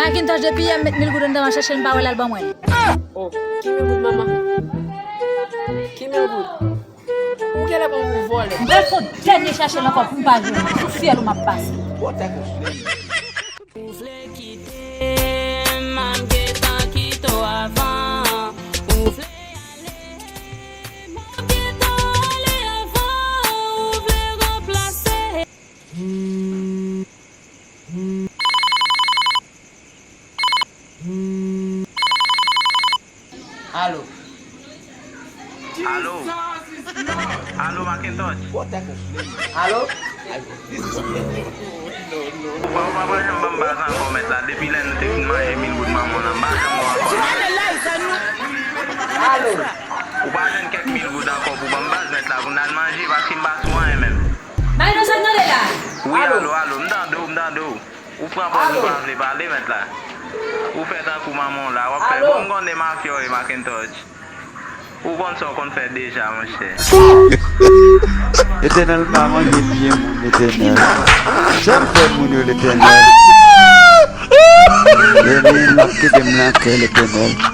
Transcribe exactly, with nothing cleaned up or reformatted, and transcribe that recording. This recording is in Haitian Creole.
Macintosh, depi yè m met mil goud anndan, m ap chache l, m pa wè l, al ban mwen l. Oh, ki mil goud, manman? Ki mil goud? Ou genlè pran m pou vòlè. M pral fè yon dènye chache l ankò pou m pa jwenn li. Sou fyèl ou m ap pase. Ou vle kite m, m gentan kite w avan. Ou vle ale, m gentan ale avan. Ou vle ranplase. Alo. Alo. Alo, Macintosh. Alo. Ou pa, ou pa, pa janm ban m baz ankò, mèt la. Depi lè nou te fin manje mil goud manman w lan, m pa janm wè w ankò. Alo. Ou pa jwenn kèk mil goud ankò pou ban m baz, mèt la, pou n al manje, paske m pa sou anyen menm. Mayo, sa tande la? Wi, alo, alo, m tande w, m tande w. Ou pran pòz ou pa vle pale, mèt la. Ou fè tankou manman w la, w ap fè, bon, m konnen mafya w ye, Macintosh. Ou konn sa w konn fè deja, monchè. Letènèl pa manje pye moun, Letènèl. Sa m fè moun yo, Letènèl? Letènèl, m ap kite m nan kè, Letènèl.